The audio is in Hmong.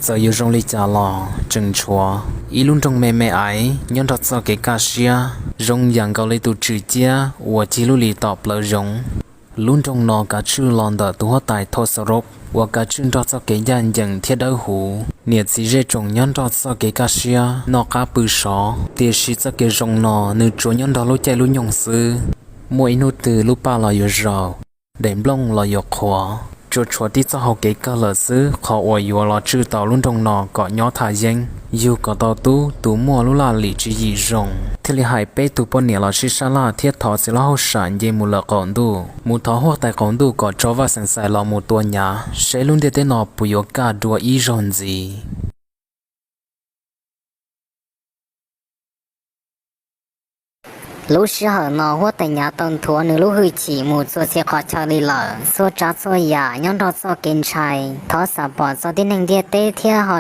Txawm yuav zoo li cas los tseem tshuav ib lub nroog me me aiv nyob nrog txoj kev kaj siab zoo yam nkaus li tus tswm ciab uas cig lub lis tom plawv zoov. Lub nroog no kav tswj los ntawm tus huab tais Thawj Xauv Rov uas kav tswj nrog txoj kev ncaj ncees thiab dawb huv. Niam txiv zej tsoom nyob nrog txoj kev kaj siab noj qab pw sov, tiam sis txoj kev zoo no nws tsuas nyob nrog lub caij lub nyoog xwb. Muaj ib hnub twg lub paj los yuav zaum, daim nplooj los yuav qhuav, tsuas tshuav tib txoj hau kev kawg lawm xwb qhov uas yuav los tswj tau lub nroog no kom nyob thaj yeeb. Yug kom tau tub tus muaj lub laj lim tswv yim zoo, thiaj li hais peb tug poj niam los sib sab laj thiab thov txiv hlob hauj sam nce mus lawm qaum ntuj, mus thov huab tais qaum ntuj kom tso Vaj Xeem Xais los mus tua Nyav seb lub ntiaj teb no puas yuav kaj dua ib zaug ntxiv. Lub sij hawm no huab tais Nyav tau nthuav nws lub hwj chim mus txhua txhia qhov chaw li lawm. Txhua tsav txhua yam nyob nrog txoj kev ntshai, thov xam pom txog tib neeg ntiaj teb thiab ho